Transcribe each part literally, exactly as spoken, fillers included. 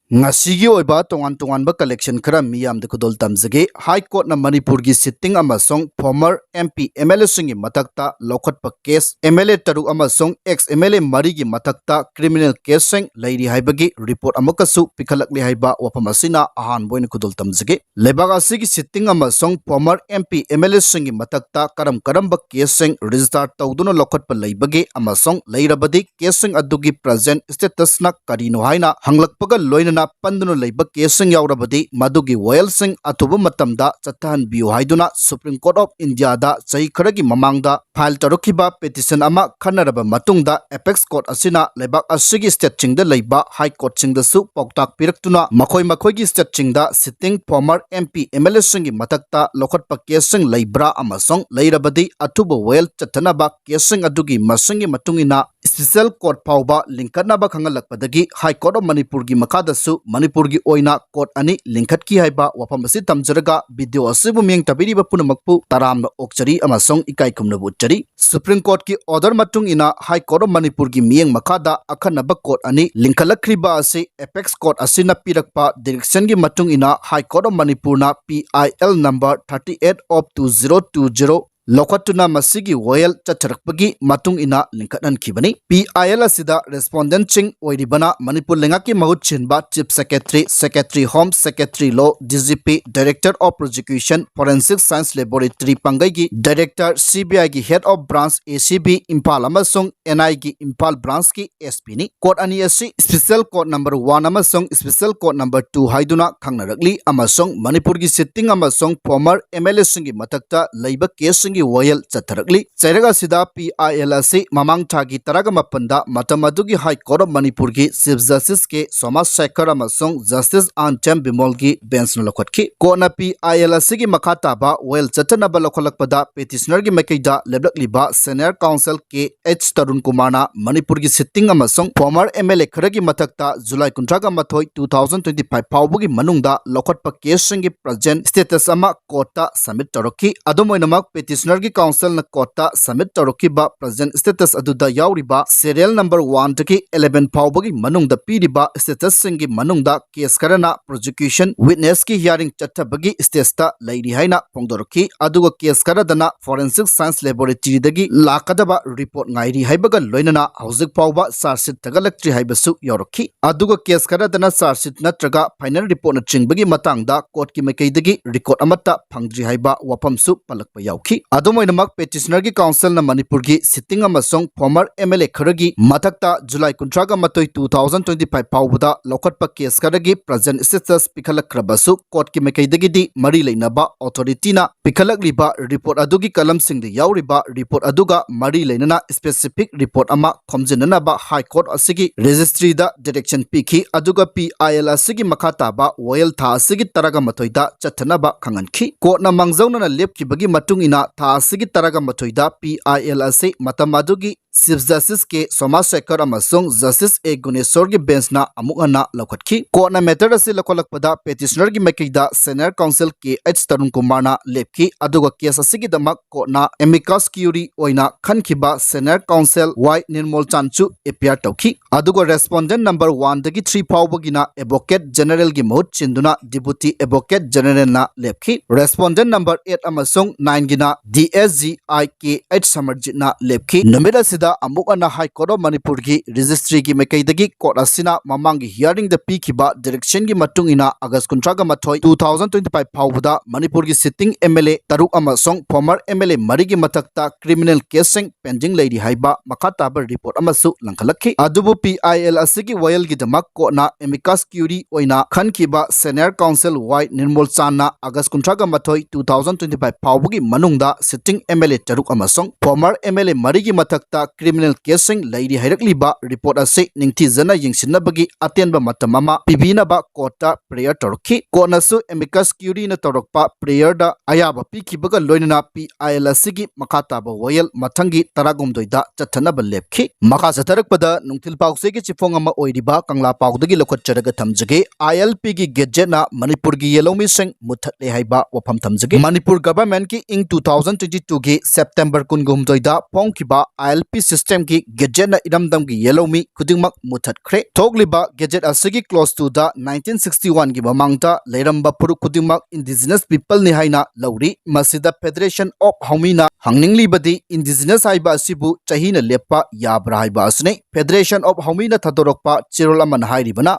ꯉꯁꯤꯒꯤ ꯑꯣꯏꯕ ꯇꯣꯉꯥꯟ ꯇꯣꯉꯥꯟꯕ collection ꯈꯔ ꯃꯤꯌꯥꯝꯗ ꯈꯨꯗꯣꯜ ꯇꯝꯖꯒꯦ꯫ High Courtꯅ ꯃꯅꯤꯄꯨꯔꯒꯤ sitting ꯑꯃꯁꯨꯡ former M P, M L Aꯁꯤꯡꯒꯤ ꯃꯊꯛꯇ ꯂꯧꯈꯠꯄ case, M L A ꯇꯔꯨꯛ ꯑꯃꯁꯨꯡ ex M L A ꯃꯔꯤꯒꯤ ꯃꯊꯛꯇ criminal caseꯁꯤꯡ ꯂꯩꯔꯤ ꯍꯥꯏꯕꯒꯤ report ꯑꯃꯨꯛꯀꯁꯨ ꯄꯤꯈꯠꯂꯛꯂꯦ ꯍꯥꯏꯕ ꯋꯥꯐꯝ ꯑꯁꯤꯅ ꯑꯍꯥꯟꯕ ꯑꯣꯏꯅ ꯈꯨꯗꯣꯜ ꯇꯝꯖꯒꯦ꯫ ꯂꯩꯕꯥꯛ ꯑꯁꯤꯒꯤ sitting ꯑꯃꯁꯨꯡ former M P, M L Aꯁꯤꯡꯒꯤ ꯃꯊꯛꯇ ꯀꯔꯝ ꯀꯔꯝꯕ caseꯁꯤꯡ register ꯇꯧꯗꯨꯅ ꯂꯧꯈꯠꯄ ꯂꯩꯕꯒꯦ ꯑꯃꯁꯨꯡ ꯂꯩꯔꯕꯗꯤ caseꯁꯤꯡ ꯑꯗꯨꯒꯤ present statusꯅ ꯀꯔꯤꯅꯣ ꯍꯥꯏꯅ ꯍꯪꯂꯛꯄꯒ ꯂꯣꯏꯅꯅ ꯄꯟꯗꯨꯅ ꯂꯩꯕ caseꯁꯤꯡ ꯌꯥꯎꯔꯕꯗꯤ ꯃꯗꯨꯒꯤ ꯋꯥꯌꯦꯜꯁꯤꯡ ꯑꯊꯨꯕ ꯃꯇꯝꯗ ꯆꯠꯊꯍꯟꯕꯤꯌꯨ ꯍꯥꯏꯗꯨꯅ Supreme Court of Indiaꯗ ꯆꯍꯤ ꯈꯔꯒꯤ ꯃꯃꯥꯡꯗ file ꯇꯧꯔꯛꯈꯤꯕ petition ꯑꯃ ꯈꯟꯅꯔꯕ ꯃꯇꯨꯡꯗ apex court ꯑꯁꯤꯅ ꯂꯩꯕꯥꯛ ꯑꯁꯤꯒꯤ stateꯁꯤꯡꯗ ꯂꯩꯕ high courtꯁꯤꯡꯗꯁꯨ ꯄꯥꯎꯇꯥꯛ ꯄꯤꯔꯛꯇꯨꯅ ꯃꯈꯣꯏ ꯃꯈꯣꯏꯒꯤ stateꯁꯤꯡꯗ sitting former M P, M L Aꯁꯤꯡꯒꯤ ꯃꯊꯛꯇ ꯂꯧꯈꯠꯄ caseꯁꯤꯡ ꯂꯩꯕ꯭ꯔꯥ ꯑꯃꯁꯨꯡ ꯂꯩꯔꯕꯗꯤ ꯑꯊꯨꯕ ꯋꯥꯌꯦꯜ ꯆꯠꯊꯅꯕ caseꯁꯤꯡ ꯑꯗꯨꯒꯤ ꯃꯁꯤꯡꯒꯤ ꯃꯇꯨꯡ ꯏꯟꯅ special court ꯐꯥꯎꯕ ꯂꯤꯡꯈꯠꯅꯕ ꯈꯪꯍꯜꯂꯛꯄꯗꯒꯤ High Court of ꯃꯅꯤꯄꯨꯔꯒꯤ ꯃꯈꯥꯗꯁꯨ ꯃꯅꯤꯄꯨꯔꯒꯤ ꯑꯣꯏꯅ court ꯑꯅꯤ ꯂꯤꯡꯈꯠꯈꯤ ꯍꯥꯏꯕ ꯋꯥꯐꯝ ꯑꯁꯤ ꯊꯝꯖꯔꯒ video ꯑꯁꯤꯕꯨ ꯃꯤꯠꯌꯦꯡ ꯇꯥꯕꯤꯔꯤꯕ ꯄꯨꯝꯅꯃꯛꯄꯨ ꯇꯔꯥꯝꯅ ꯑꯣꯛꯆꯔꯤ ꯑꯃꯁꯨꯡ ꯏꯀꯥꯏ ꯈꯨꯝꯅꯕ ꯎꯠꯆꯔꯤ꯫ Supreme Courtꯀꯤ order ꯃꯇꯨꯡ ꯏꯟꯅ High Court of ꯃꯅꯤꯄꯨꯔꯒꯤ ꯃꯤꯠꯌꯦꯡ ꯃꯈꯥꯗ ꯑꯈꯟꯅꯕ court ꯑꯅꯤ ꯂꯤꯡꯈꯠꯂꯛꯈ꯭ꯔꯤꯕ ꯑꯁꯤ apex court ꯑꯁꯤꯅ ꯄꯤꯔꯛꯄ directionꯒꯤ ꯃꯇꯨꯡ ꯏꯟꯅ High Court of ꯃꯅꯤꯄꯨꯔꯅ P I L number thirty eight of two zero two zero ꯂꯧꯈꯠꯇꯨꯅ ꯃꯁꯤꯒꯤ ꯋꯥꯌꯦꯜ ꯆꯠꯊꯔꯛꯄꯒꯤ ꯃꯇꯨꯡ ꯏꯟꯅ ꯂꯤꯡꯈꯠꯍꯟꯈꯤꯕꯅꯤ꯫ P I L ꯑꯁꯤꯗ respondentꯁꯤꯡ ꯑꯣꯏꯔꯤꯕꯅ ꯃꯅꯤꯄꯨꯔ ꯂꯩꯉꯥꯛꯀꯤ ꯃꯍꯨꯠ ꯁꯤꯟꯕ Chief Secretary, Secretary Home, Secretary Law, D G P, Director of Prosecution, Forensic Science Laboratory ꯄꯥꯡꯒꯩꯒꯤ director, C B Iꯒꯤ Head of Branch, A C B Imphal ꯑꯃꯁꯨꯡ N I ꯒꯤ ꯏꯝꯐꯥꯜ branchꯀꯤ S Pꯅꯤ꯫ Court ꯑꯅꯤ ꯑꯁꯤ special court number one ꯑꯃꯁꯨꯡ special court number two ꯍꯥꯏꯗꯨꯅ ꯈꯪꯅꯔꯛꯂꯤ ꯑꯃꯁꯨꯡ ꯃꯅꯤꯄꯨꯔꯒꯤ sitting ꯑꯃꯁꯨꯡ former M L Aꯁꯤꯡꯒꯤ ꯃꯊꯛꯇ ꯂꯩꯕ caseꯁꯤꯡꯒꯤ ꯋꯥꯌꯦꯜ ꯆꯠꯊꯔꯛꯂꯤ꯫ ꯆꯩꯔꯛ ꯑꯁꯤꯗ P I L ꯑꯁꯤ ꯃꯃꯥꯡ ꯊꯥꯒꯤ ꯇꯔꯥꯒ ꯃꯥꯄꯟꯗ ꯃꯇꯝ ꯑꯗꯨꯒꯤ High Court of ꯃꯅꯤꯄꯨꯔꯒꯤ Chief Justice K ꯁꯣꯃꯥ ꯁꯦꯈꯔ ꯑꯃꯁꯨꯡ Justice R Chandra ꯕꯤꯃꯣꯜꯒꯤ benchꯅ ꯂꯧꯈꯠꯈꯤ꯫ ꯀꯣꯟꯅ P I L ꯑꯁꯤꯒꯤ ꯃꯈꯥ ꯇꯥꯕ ꯋꯥꯌꯦꯜ ꯆꯠꯊꯅꯕ ꯂꯧꯈꯠꯂꯛꯄꯗ petitionerꯒꯤ ꯃꯥꯏꯀꯩꯗ ꯂꯦꯞꯂꯛꯂꯤꯕ senior counsel K H Tarun ꯀꯨꯃꯥꯔꯅ ꯃꯅꯤꯄꯨꯔꯒꯤ sitting ꯑꯃꯁꯨꯡ former M L A ꯈꯔꯒꯤ ꯃꯊꯛꯇ July ꯀꯨꯟꯊ꯭ꯔꯥꯒ ꯃꯥꯊꯣꯏ, two thousand twenty five ꯐꯥꯎꯕꯒꯤ ꯃꯅꯨꯡꯗ ꯂꯧꯈꯠꯄ caseꯁꯤꯡꯒꯤ present status ꯑꯃ courtꯇ submit ꯇꯧꯔꯛꯈꯤ꯫ ꯑꯗꯨꯝ ꯑꯣꯏꯅꯃꯛ, petition ꯒꯤ ꯀꯥꯎꯟꯁꯤꯜꯅ ꯀꯣꯔꯠꯇ ꯁꯕꯃꯤꯠ ꯇꯧꯔꯛꯈꯤꯕ ꯄ꯭ꯔꯖꯦꯟ ꯁ꯭ꯇꯦꯇꯁ ꯑꯗꯨꯗ ꯌꯥꯎꯔꯤꯕ ꯁꯦꯔꯤꯌꯦꯜ ꯅꯝꯕꯔ ꯋꯥꯟꯗꯒꯤ ꯑꯦꯂꯦꯚꯦꯟ ꯐꯥꯎꯕꯒꯤ ꯃꯅꯨꯡꯗ ꯄꯤꯔꯤꯕ ꯁ꯭ꯇꯦꯇꯁꯁꯤꯡꯒꯤ ꯃꯅꯨꯡꯗ ꯀꯦꯁ ꯈꯔꯅ ꯄ꯭ꯔꯣꯁꯤꯀ꯭ꯌꯨꯁꯟ ꯋꯤꯠꯅꯦꯁꯀꯤ ꯍꯤꯌꯥꯔꯤꯡ ꯆꯠꯊꯕꯒꯤ ꯁ꯭ꯇꯦꯖꯇ ꯂꯩꯔꯤ ꯍꯥꯏꯅ ꯐꯣꯡꯗꯣꯔꯛꯈꯤ꯫ ꯑꯗꯨꯒ ꯀꯦꯁ ꯈꯔꯗꯅ ꯐꯣꯔꯦꯟꯁꯤꯛ ꯁꯥꯏꯟꯁ ꯂꯦꯕꯣꯔꯦꯇꯔꯤꯗꯒꯤ ꯂꯥꯛꯀꯗꯕ ꯔꯤꯄꯣꯔꯠ ꯉꯥꯏꯔꯤ ꯍꯥꯏꯕꯒ ꯂꯣꯏꯅꯅ ꯍꯧꯖꯤꯛ ꯐꯥꯎꯕ ꯆꯥꯔꯖ ꯁꯤꯠ ꯊꯥꯒꯠꯂꯛꯇ꯭ꯔꯤ ꯍꯥꯏꯕꯁꯨ ꯌꯥꯎꯔꯛꯈꯤ꯫ ꯑꯗꯨꯒ ꯀꯦꯁ ꯈꯔꯗꯅ ꯆꯥꯔꯖ ꯁꯤꯠ ꯅꯠꯇ꯭ꯔꯒ ꯐꯥꯏꯅꯦꯜ ꯔꯤꯄꯣꯔꯠꯅꯆꯤꯡꯕꯒꯤ ꯃꯇꯥꯡꯗ ꯀꯣꯔꯠꯀꯤ ꯃꯥꯏꯀꯩꯗꯒꯤ ꯔꯦꯀꯣꯔꯠ ꯑꯃꯠꯇ ꯐꯪꯗ꯭ꯔꯤ ꯍꯥꯏꯕ ꯋꯥꯐꯝꯁꯨ ꯄꯜꯂꯛꯄ ꯌꯥꯎꯈꯤ꯫ ꯑꯗꯨꯝ ꯑꯣꯏꯅꯃꯛ, ꯄꯦꯇꯤꯁꯅꯔꯒꯤ ꯀꯥꯎꯟꯁꯤꯜꯅ ꯃꯅꯤꯄꯨꯔꯒꯤ ꯁꯤꯇꯤꯡ ꯑꯃꯁꯨꯡ ꯐꯣꯔꯃꯔ ꯑꯦꯝ ꯑꯦꯜ ꯑꯦ ꯈꯔꯒꯤ ꯃꯊꯛꯇ ꯖꯨꯂꯥꯏ ꯀꯨꯟꯊ꯭ꯔꯥꯒ ꯃꯥꯊꯣꯏ, ꯇꯨ ꯊꯥꯎꯖꯟ ꯇ꯭ꯋꯦꯟꯇꯤ ꯐꯥꯏꯚ ꯐꯥꯎꯕꯗ ꯂꯧꯈꯠꯄ ꯀꯦꯁ ꯈꯔꯒꯤ ꯄ꯭ꯔꯖꯦꯟ ꯁ꯭ꯇꯦꯇꯁ ꯄꯤꯈꯠꯂꯛꯈ꯭ꯔꯕꯁꯨ, ꯀꯣꯔꯠꯀꯤ ꯃꯥꯏꯀꯩꯗꯒꯤꯗꯤ ꯃꯔꯤ ꯂꯩꯅꯕ ꯑꯣꯊꯣꯔꯤꯇꯤꯅ ꯄꯤꯈꯠꯂꯛꯂꯤꯕ ꯔꯤꯄꯣꯔꯠ ꯑꯗꯨꯒꯤ ꯀꯂꯝꯁꯤꯡꯗ ꯌꯥꯎꯔꯤꯕ ꯔꯤꯄꯣꯔꯠ ꯑꯗꯨꯒ ꯃꯔꯤ ꯂꯩꯅꯅ ꯁ꯭ꯄꯦꯁꯤꯐꯤꯛ ꯔꯤꯄꯣꯔꯠ ꯑꯃ ꯈꯣꯝꯖꯤꯟꯅꯅꯕ ꯍꯥꯏ ꯀꯣꯔꯠ ꯑꯁꯤꯒꯤ ꯔꯦꯖꯤꯁꯇ꯭ꯔꯤꯗ ꯗꯤꯔꯦꯛꯁꯟ ꯄꯤꯈꯤ꯫ ꯑꯗꯨꯒ ꯄꯤ ꯑꯥꯏ ꯑꯦꯜ ꯑꯁꯤꯒꯤ ꯃꯈꯥ ꯇꯥꯕ ꯋꯥꯌꯦꯜ ꯊꯥ ꯑꯁꯤꯒꯤ ꯇꯔꯥꯒ ꯃꯥꯊꯣꯏꯗ ꯆꯠꯊꯅꯕ ꯈꯪꯍꯟꯈꯤ꯫ ꯀꯣꯔꯠꯅ ꯃꯥꯡꯖꯧꯅꯅ ꯂꯦꯞꯈꯤꯕꯒꯤ ꯃꯇꯨꯡ ꯏꯟꯅ ꯊꯥ ꯑꯁꯤꯒꯤ ꯇꯔꯥꯒ ꯃꯥꯊꯣꯏꯗ ꯄꯤ ꯑꯥꯏ ꯑꯦꯜ ꯑꯁꯤ ꯃꯇꯝ ꯑꯗꯨꯒꯤ ꯆꯤꯐ ꯖꯁꯇꯤꯁ ꯀꯦ ꯁꯣꯃꯥꯁꯦꯀꯔ ꯑꯃꯁꯨꯡ ꯖꯁꯇꯤꯁ ꯑꯦ ꯒꯨꯅꯦꯁꯣꯔꯒꯤ ꯕꯦꯟꯆꯅ ꯑꯃꯨꯛ ꯍꯟꯅ ꯂꯧꯈꯠꯈꯤ꯫ ꯀꯣꯔꯠꯅ ꯃꯦꯇꯔ ꯑꯁꯤ ꯂꯧꯈꯠꯂꯛꯄꯗ ꯄꯦꯇꯤꯁꯅꯔꯒꯤ ꯃꯥꯏꯀꯩꯗ ꯁꯦꯅꯤꯌꯔ ꯀꯥꯎꯟꯁꯤꯜ ꯀꯦ ꯑꯩꯆ ꯇꯔꯨꯟ ꯀꯨꯃꯥꯔꯅ ꯂꯦꯞꯈꯤ, ꯑꯗꯨꯒ ꯀꯦꯁ ꯑꯁꯤꯒꯤꯗꯃꯛ ꯀꯣꯔꯠꯅ ꯑꯦꯃꯤꯀꯁ ꯀ꯭ꯌꯨꯔꯤ ꯑꯣꯏꯅ ꯈꯟꯈꯤꯕ ꯁꯦꯅꯤꯌꯔ ꯀꯥꯎꯟꯁꯤꯜ ꯋꯥꯏ ꯅꯤꯔꯃꯣꯜ ꯆꯥꯟꯗꯁꯨ ꯑꯦꯄꯤꯌꯥꯔ ꯇꯧꯈꯤ꯫ ꯑꯗꯨꯒ ꯔꯦꯁꯄꯣꯟꯗꯦꯟ ꯅꯝꯕꯔ ꯋꯥꯟꯗꯒꯤ ꯊ꯭ꯔꯤ ꯐꯥꯎꯕꯒꯤꯅ ꯑꯦꯗꯚꯣꯀꯦꯠ ꯖꯦꯅꯔꯦꯜꯒꯤ ꯃꯍꯨꯠ ꯁꯤꯟꯗꯨꯅ ꯗꯤꯄꯨꯇꯤ ꯑꯦꯗꯚꯣꯀꯦꯠ ꯖꯦꯅꯔꯦꯜꯅ ꯂꯦꯞꯈꯤ꯫ ꯔꯦꯁꯄꯣꯟꯗꯦꯟ ꯅꯝꯕꯔ ꯑꯦꯠ ꯑꯃꯁꯨꯡ ꯅꯥꯏꯟꯒꯤꯅ ꯗꯤ ꯑꯦꯁ ꯖꯤ ꯑꯥꯏ ꯀꯦ ꯑꯩꯆ ꯁꯃꯔꯖꯤꯠꯅ ꯂꯦꯞꯈꯤ꯫ ꯅꯨꯃꯤꯠ ꯑꯁꯤꯗ ꯑꯃꯨꯛ ꯍꯟꯅ ꯍꯥꯏ ꯀꯣꯔꯠ ꯑꯣꯐ ꯃꯅꯤꯄꯨꯔꯒꯤ ꯔꯦꯖꯤꯁꯇ꯭ꯔꯤꯒꯤ ꯃꯥꯏꯀꯩꯗꯒꯤ ꯀꯣꯔꯠ ꯑꯁꯤꯅ ꯃꯃꯥꯡꯒꯤ ꯍꯤꯌꯥꯔꯤꯡꯗ ꯄꯤꯈꯤꯕ ꯗꯤꯔꯦꯛꯁꯟꯒꯤ ꯃꯇꯨꯡ ꯏꯟꯅ ꯑꯥꯒꯁ ꯀꯨꯟꯊ꯭ꯔꯥꯒ ꯃꯥꯊꯣꯏ, ꯇꯨ ꯊꯥꯎꯖꯟ ꯇ꯭ꯋꯦꯟꯇꯤ ꯐꯥꯏꯚ ꯐꯥꯎꯕꯗ ꯃꯅꯤꯄꯨꯔꯒꯤ ꯁꯤꯇꯤꯡ ꯑꯦꯝ ꯑꯦꯜ ꯑꯦ ꯇꯔꯨꯛ ꯑꯃꯁꯨꯡ ꯐꯣꯔꯃꯔ ꯑꯦꯝ ꯑꯦꯜ ꯑꯦ ꯃꯔꯤꯒꯤ ꯃꯊꯛꯇ ꯀ꯭ꯔꯤꯃꯤꯅꯦꯜ ꯀꯦꯁꯁꯤꯡ ꯄꯦꯟꯗꯤꯡ ꯂꯩꯔꯤ ꯍꯥꯏꯕ ꯃꯈꯥ ꯇꯥꯕ ꯔꯤꯄꯣꯔꯠ ꯑꯃꯁꯨ ꯂꯪꯈꯠꯂꯛꯈꯤ꯫ ꯑꯗꯨꯕꯨ ꯄꯤ ꯑꯥꯏ ꯑꯦꯜ ꯑꯁꯤꯒꯤ ꯋꯥꯌꯦꯜꯒꯤꯗꯃꯛ ꯀꯣꯔꯠꯅ ꯑꯦꯃꯤꯀꯁ ꯀ꯭ꯌꯨꯔꯤ ꯑꯣꯏꯅ ꯈꯟꯈꯤꯕ ꯁꯦꯅꯤꯌꯔ ꯀꯥꯎꯟꯁꯤꯜ ꯋꯥꯏ ꯅꯤꯔꯃꯣꯜ ꯆꯥꯟꯗꯅ ꯑꯥꯒꯁ ꯀꯨꯟꯊ꯭ꯔꯥꯒ ꯃꯥꯊꯣꯏ, ꯇꯨ ꯊꯥꯎꯖꯟ ꯇ꯭ꯋꯦꯟꯇꯤ ꯐꯥꯏꯚ ꯐꯥꯎꯕꯒꯤ ꯃꯅꯨꯡꯗ ꯁꯤꯇꯤꯡ ꯑꯦꯝ ꯑꯦꯜ ꯑꯦ ꯇꯔꯨꯛ ꯑꯃꯁꯨꯡ ꯐꯣꯔꯃꯔ ꯑꯦꯝ ꯑꯦꯜ ꯑꯦ ꯃꯔꯤꯒꯤ ꯃꯊꯛꯇ criminal caseꯁꯤꯡ ꯂꯩꯔꯤ ꯍꯥꯏꯔꯛꯂꯤꯕ report ꯑꯁꯤ ꯅꯤꯡꯊꯤꯖꯅ ꯌꯦꯡꯁꯤꯟꯅꯕꯒꯤ ꯑꯇꯦꯟꯕ ꯃꯇꯝ ꯑꯃ ꯄꯤꯕꯤꯅꯕ courtꯇ prayer ꯇꯧꯔꯛꯈꯤ꯫ Courtꯅꯁꯨ amicus curiaꯅ ꯇꯧꯔꯛꯄ prayerꯗ ꯑꯌꯥꯕ ꯄꯤꯈꯤꯕꯒ ꯂꯣꯏꯅꯅ PIL ꯑꯁꯤꯒꯤ ꯃꯈꯥ ꯇꯥꯕ ꯋꯥꯌꯦꯜ ꯃꯊꯪꯒꯤ ꯇꯔꯥꯍꯨꯝꯗꯣꯏꯗ ꯆꯠꯊꯅꯕ ꯂꯦꯞꯈꯤ꯫ ꯃꯈꯥ ꯆꯠꯊꯔꯛꯄꯗ ꯅꯨꯡꯊꯤꯜ ꯄꯥꯎꯆꯦꯒꯤ ꯆꯤꯐꯣꯡ ꯑꯃ ꯑꯣꯏꯔꯤꯕ ꯀꯪꯂꯥ ꯄꯥꯎꯗꯒꯤ ꯂꯧꯈꯠꯆꯔꯒ ꯊꯝꯖꯒꯦ꯫ ILPꯒꯤ gazetteꯅ ꯃꯅꯤꯄꯨꯔꯒꯤ ꯌꯦꯜꯍꯧꯃꯤꯁꯤꯡ ꯃꯨꯠꯊꯠꯂꯦ ꯍꯥꯏꯕ ꯋꯥꯐꯝ ꯊꯝꯖꯒꯦ꯫ ꯃꯅꯤꯄꯨꯔ governmentꯀꯤ ꯏꯪ two thousand twenty twoꯒꯤ September ꯀꯨꯟꯒ ꯍꯨꯝꯗꯣꯏꯗ ꯐꯣꯡꯈꯤꯕ ILP systemꯒꯤ gazetteꯅ ꯏꯔꯝꯗꯝꯒꯤ ꯌꯦꯜꯍꯧꯃꯤ ꯈꯨꯗꯤꯡꯃꯛ ꯃꯨꯠꯊꯠꯈ꯭ꯔꯦ꯫ ꯊꯣꯛꯂꯤꯕ gazette ꯑꯁꯤꯒꯤ clause twoꯗ nineteen sixty oneꯒꯤ ꯃꯃꯥꯡꯗ ꯂꯩꯔꯝꯕ ꯐꯨꯔꯨꯞ ꯈꯨꯗꯤꯡꯃꯛ indigenous peopleꯅꯤ ꯍꯥꯏꯅ ꯂꯧꯔꯤ꯫ ꯃꯁꯤꯗ Federation of ꯍꯧꯃꯤꯅ ꯍꯪꯅꯤꯡꯂꯤꯕꯗꯤ indigenous ꯍꯥꯏꯕ ꯑꯁꯤꯕꯨ ꯆꯍꯤꯅ ꯂꯦꯞꯄ ꯌꯥꯕ꯭ꯔꯥ ꯍꯥꯏꯕ ꯑꯁꯤꯅꯤ꯫ Federation of ꯍꯧꯃꯤꯅ ꯊꯥꯗꯣꯔꯛꯄ ꯆꯦꯔꯣꯜ ꯑꯃꯅ ꯍꯥꯏꯔꯤꯕꯅ,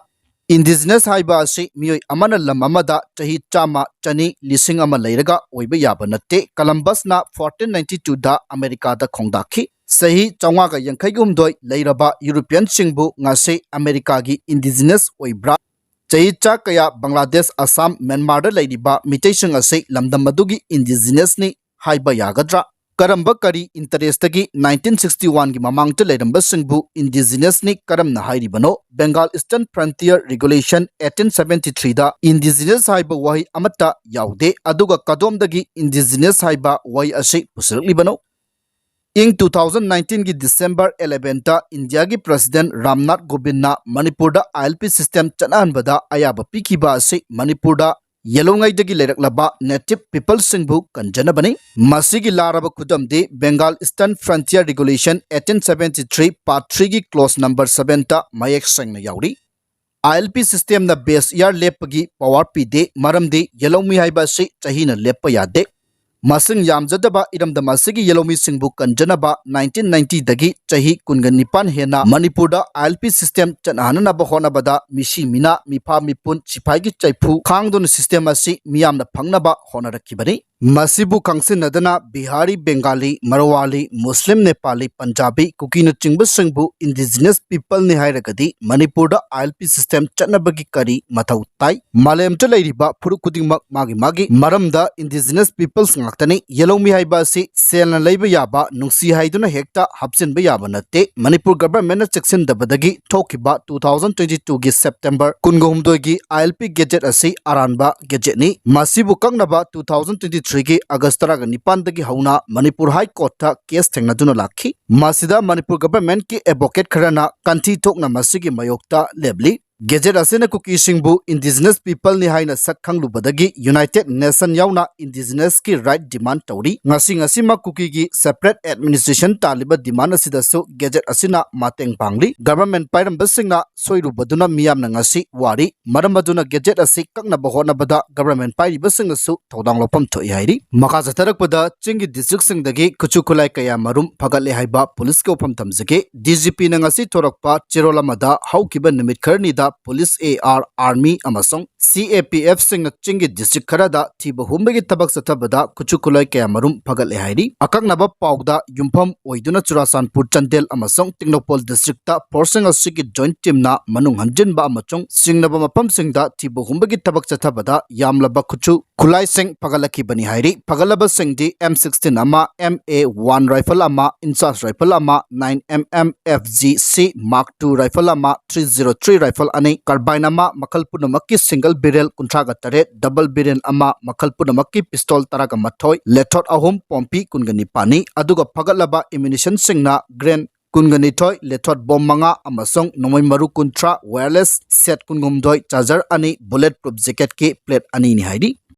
indigenous ꯍꯥꯏꯕ ꯑꯁꯤ ꯃꯤꯑꯣꯏ ꯑꯃꯅ ꯂꯝ ꯑꯃꯗ ꯆꯍꯤ ꯆꯥꯝꯃ, ꯆꯅꯤ, ꯂꯤꯁꯤꯡ ꯑꯃ ꯂꯩꯔꯒ ꯑꯣꯏꯕ ꯌꯥꯕ ꯅꯠꯇꯦ꯫ Columbusꯅ fourteen ninety twoꯗ ꯑꯃꯦꯔꯤꯀꯥꯗ ꯈꯣꯡꯗꯥꯈꯤ꯫ ꯆꯍꯤ ꯆꯥꯝꯃꯉꯥꯒ ꯌꯥꯡꯈꯩꯒ ꯍꯨꯝꯗꯣꯏ ꯂꯩꯔꯕ Europeanꯁꯤꯡꯕꯨ ꯉꯁꯤ ꯑꯃꯦꯔꯤꯀꯥꯒꯤ indigenous ꯑꯣꯏꯕ꯭ꯔꯥ? ꯆꯍꯤ ꯆꯥ ꯀꯌꯥ ꯕꯪꯒ꯭ꯂꯥꯗꯦꯁ, ꯑꯁꯥꯝ, ꯃ꯭ꯌꯥꯟꯃꯥꯔꯗ ꯂꯩꯔꯤꯕ ꯃꯤꯇꯩꯁꯤꯡ ꯑꯁꯤ ꯂꯝꯗꯝ ꯑꯗꯨꯒꯤ indigenous ꯍꯥꯏꯕ ꯌꯥꯒꯗ꯭ꯔꯥ? ꯀꯔꯝꯕ ꯀꯔꯤ interestꯇꯒꯤ nineteen sixty oneꯒꯤ ꯃꯃꯥꯡꯗ ꯂꯩꯔꯝꯕꯁꯤꯡꯕꯨ indigenous ꯀꯔꯝꯅ ꯍꯥꯏꯔꯤꯕꯅꯣ? Bengal Eastern Frontier Regulation eighteen seventy threeꯗ indigenous ꯍꯥꯏꯕ ꯋꯥꯍꯩ ꯑꯃꯠꯇ ꯌꯥꯎꯗꯦ, ꯑꯗꯨꯒ ꯀꯗꯣꯝꯗꯒꯤ indigenous ꯍꯥꯏꯕ ꯋꯥꯍꯩ ꯑꯁꯤ ꯄꯨꯁꯤꯜꯂꯛꯂꯤꯕꯅꯣ? ꯏꯪ two thousand nineteenꯒꯤ December elevenꯗ ꯏꯟꯗꯤꯌꯥꯒꯤ President ꯔꯥꯝꯅꯥꯊ ꯀꯣꯕꯤꯟꯗꯅ ꯃꯅꯤꯄꯨꯔꯗ ILP system ꯆꯠꯅꯍꯟꯕꯗ ꯑꯌꯥꯕ ꯄꯤꯈꯤꯕ ꯑꯁꯤ ꯃꯅꯤꯄꯨꯔꯗ ꯌꯦꯜꯍꯧꯉꯩꯗꯒꯤ ꯂꯩꯔꯛꯂꯕ native peopleꯁꯤꯡꯕꯨ ꯀꯟꯖꯅꯕꯅꯤ꯫ ꯃꯁꯤꯒꯤ ꯂꯥꯔꯕ ꯈꯨꯗꯝꯗꯤ Bengal Eastern Frontier Regulation eighteen seventy three part threeꯒꯤ clause number sevenꯇ ꯃꯌꯦꯛ ꯁꯦꯡꯅ ꯌꯥꯎꯔꯤ꯫ ILP systemꯅ base year ꯂꯦꯞꯄꯒꯤ power ꯄꯤꯗꯦ, ꯃꯔꯝꯗꯤ ꯌꯦꯜꯍꯧꯃꯤ ꯍꯥꯏꯕ ꯑꯁꯤ ꯆꯍꯤꯅ ꯂꯦꯞꯄ ꯌꯥꯗꯦ꯫ ꯃꯁꯤꯡ ꯌꯥꯝꯖꯗꯕ ꯏꯔꯝꯗꯝ ꯑꯁꯤꯒꯤ ꯌꯦꯜꯍꯧꯃꯤꯁꯤꯡꯕꯨ ꯀꯟꯖꯅꯕ nineteen ninetyꯗꯒꯤ ꯆꯍꯤ ꯀꯨꯟꯒ ꯅꯤꯄꯥꯟ ꯍꯦꯟꯅ ꯃꯅꯤꯄꯨꯔꯗ ILP system ꯆꯠꯅꯍꯟꯅꯕ ꯍꯣꯠꯅꯕꯗ ꯃꯤꯁꯤ ꯃꯤꯅꯥ, ꯃꯤꯐꯥ ꯃꯤꯄꯨꯟ, ꯁꯤꯐꯥꯏꯒꯤ ꯆꯩꯐꯨ ꯈꯥꯡꯗꯨꯅ system ꯑꯁꯤ ꯃꯤꯌꯥꯝꯅ ꯐꯪꯅꯕ ꯍꯣꯠꯅꯔꯛꯈꯤꯕꯅꯤ꯫ ꯃꯁꯤꯕꯨ ꯈꯪꯁꯤꯟꯅꯗꯅ ꯕꯤꯍꯥꯔꯤ, ꯕꯦꯡꯒꯥꯂꯤ, ꯃꯔꯋꯥꯂꯤ, ꯃꯨꯁꯂꯤꯝ, ꯅꯦꯄꯥꯂꯤ, ꯄꯟꯖꯥꯕꯤ, ꯀꯨꯀꯤꯅꯆꯤꯡꯕꯁꯤꯡꯕꯨ indigenous peopleꯅꯤ ꯍꯥꯏꯔꯒꯗꯤ ꯃꯅꯤꯄꯨꯔꯗ I L P system ꯆꯠꯅꯕꯒꯤ ꯀꯔꯤ ꯃꯊꯧ ꯇꯥꯏ? ꯃꯥꯂꯦꯝꯗ ꯂꯩꯔꯤꯕ ꯐꯨꯔꯨꯞ ꯈꯨꯗꯤꯡꯃꯛ ꯃꯥꯒꯤ ꯃꯥꯒꯤ ꯃꯔꯝꯗ indigenous peoples ꯉꯥꯛꯇꯅꯤ꯫ ꯌꯦꯜꯍꯧꯃꯤ ꯍꯥꯏꯕ ꯑꯁꯤ ꯁꯦꯜꯅ ꯂꯩꯕ ꯌꯥꯕ, ꯅꯨꯡꯁꯤ ꯍꯥꯏꯗꯨꯅ ꯍꯦꯛꯇ ꯍꯥꯞꯆꯤꯟꯕ ꯌꯥꯕ ꯅꯠꯇꯦ꯫ ꯃꯅꯤꯄꯨꯔ governmentꯅ ꯆꯦꯛꯁꯤꯟꯗꯕꯗꯒꯤ ꯊꯣꯛꯈꯤꯕ two thousand twenty twoꯒꯤ September ꯀꯨꯟꯒ ꯍꯨꯝꯗꯣꯏꯒꯤ I L P gazette ꯑꯁꯤ ꯑꯔꯥꯟꯕ gazetteꯅꯤ꯫ ꯃꯁꯤꯕꯨ ꯀꯛꯅꯕ two thousand twenty threeꯒꯤ August ꯇꯔꯥꯒ ꯅꯤꯄꯥꯟꯗꯒꯤ ꯍꯧꯅ ꯃꯅꯤꯄꯨꯔ High Courtꯇ case ꯊꯦꯡꯅꯗꯨꯅ ꯂꯥꯛꯈꯤ꯫ ꯃꯁꯤꯗ ꯃꯅꯤꯄꯨꯔ governmentꯀꯤ advocate ꯈꯔꯅ ꯀꯟꯊꯤ ꯊꯣꯛꯅ ꯃꯁꯤꯒꯤ ꯃꯥꯌꯣꯛꯇ ꯂꯦꯞꯂꯤ꯫ Gazette ꯑꯁꯤꯅ ꯀꯨꯀꯤꯁꯤꯡꯕꯨ indigenous peopleꯅꯤ ꯍꯥꯏꯅ ꯁꯛ ꯈꯪꯂꯨꯕꯗꯒꯤ United Nation ꯌꯥꯎꯅ indigenousꯀꯤ right demand ꯇꯧꯔꯤ꯫ ꯉꯁꯤ ꯉꯁꯤꯃꯛ ꯀꯨꯀꯤꯒꯤ separate administration ꯇꯥꯜꯂꯤꯕ demand ꯑꯁꯤꯗꯁꯨ gazette ꯑꯁꯤꯅ ꯃꯇꯦꯡ ꯄꯥꯡꯂꯤ꯫ Government ꯄꯥꯏꯔꯝꯕꯁꯤꯡꯅ ꯁꯣꯏꯔꯨꯕꯗꯨꯅ ꯃꯤꯌꯥꯝꯅ ꯉꯁꯤ ꯋꯥꯔꯤ꯫ ꯃꯔꯝ ꯑꯗꯨꯅ gazette ꯑꯁꯤ ꯀꯛꯅꯕ ꯍꯣꯠꯅꯕꯗ government ꯄꯥꯏꯔꯤꯕꯁꯤꯡꯅꯁꯨ ꯊꯧꯗꯥꯡ ꯂꯧꯐꯝ ꯊꯣꯛꯏ ꯍꯥꯏꯔꯤ꯫ ꯃꯈꯥ ꯆꯠꯊꯔꯛꯄꯗ ꯆꯤꯡꯒꯤ districtꯁꯤꯡꯗꯒꯤ ꯈꯨꯠꯁꯨ ꯈꯨꯠꯂꯥꯏ ꯀꯌꯥ ꯃꯔꯨꯝ ꯐꯒꯠꯂꯦ ꯍꯥꯏꯕ policeꯀꯤ ꯋꯥꯐꯝ ꯊꯝꯖꯒꯦ꯫ DGPꯅ ꯉꯁꯤ ꯊꯣꯔꯛꯄ ꯆꯦꯔꯣꯜ ꯑꯃꯗ ꯍꯧꯈꯤꯕ ꯅꯨꯃꯤꯠ ꯈꯔꯅꯤꯗ police, AR, army ꯑꯃꯁꯨꯡ CAPFꯁꯤꯡꯅ ꯆꯤꯡꯒꯤ district ꯈꯔꯗ ꯊꯤꯕ ꯍꯨꯝꯕꯒꯤ ꯊꯕꯛ ꯆꯠꯊꯕꯗ ꯈꯨꯠꯁꯨ ꯈꯨꯠꯂꯥꯏ ꯀꯌꯥ ꯃꯔꯨꯝ ꯐꯒꯠꯂꯦ ꯍꯥꯏꯔꯤ꯫ ꯑꯀꯛꯅꯕ ꯄꯥꯎꯗ ꯌꯨꯝꯐꯝ ꯑꯣꯏꯗꯨꯅ ꯆꯨꯔꯥꯆꯥꯟꯄꯨꯔ, ꯆꯥꯟꯗꯦꯜ ꯑꯃꯁꯨꯡ ꯇꯦꯡꯅꯧꯄꯜ districtꯇ forceꯁꯤꯡ ꯑꯁꯤꯒꯤ joint teamꯅ ꯃꯅꯨꯡ ꯍꯟꯖꯤꯟꯕ ꯑꯃꯁꯨꯡ ꯆꯤꯡꯅꯕ ꯃꯐꯝꯁꯤꯡꯗ ꯊꯤꯕ ꯍꯨꯝꯕꯒꯤ ꯊꯕꯛ ꯆꯠꯊꯕꯗ ꯌꯥꯝꯂꯕ ꯈꯨꯠꯁꯨ ꯈꯨꯠꯂꯥꯏꯁꯤꯡ ꯐꯒꯠꯂꯛꯈꯤꯕꯅꯤ ꯍꯥꯏꯔꯤ꯫ ꯐꯒꯠꯂꯕꯁꯤꯡꯗꯤ M sixteen ꯑꯃ, MA one rifle ꯑꯃ, INSAS rifle ꯑꯃ, nine MM FGC Mark two rifle ꯑꯃ, three zero three rifle ꯑꯅꯤ, carbine ꯑꯃ, ꯃꯈꯜ ꯄꯨꯝꯅꯃꯛꯀꯤ single barrel ꯀꯨꯟꯊ꯭ꯔꯥꯒ ꯇꯔꯦꯠ, double barrel ꯑꯃ, ꯃꯈꯜ ꯄꯨꯝꯅꯃꯛꯀꯤ pistol ꯇꯔꯥꯒ ꯃꯥꯊꯣꯏ, ꯂꯦꯊꯣꯠ ꯑꯍꯨꯝ, ꯄꯣꯝꯄꯤ ꯀꯨꯟꯒ ꯅꯤꯄꯥꯟꯅꯤ꯫ ꯑꯗꯨꯒ ꯐꯒꯠꯂꯕ ammunitionꯁꯤꯡꯅ grain ꯀꯨꯟꯒ ꯅꯤꯊꯣꯏ, ꯂꯦꯊꯣꯠ bomb ꯃꯉꯥ ꯑꯃꯁꯨꯡ ꯅꯣꯡꯃꯩ ꯃꯔꯨ ꯀꯨꯟꯊ꯭ꯔꯥ, wireless set ꯀꯨꯟꯍꯨꯝꯗꯣꯏ, charger ꯑꯅꯤ, bullet proof jacketꯀꯤ plate ꯑꯅꯤꯅꯤ ꯍꯥꯏꯔꯤ꯫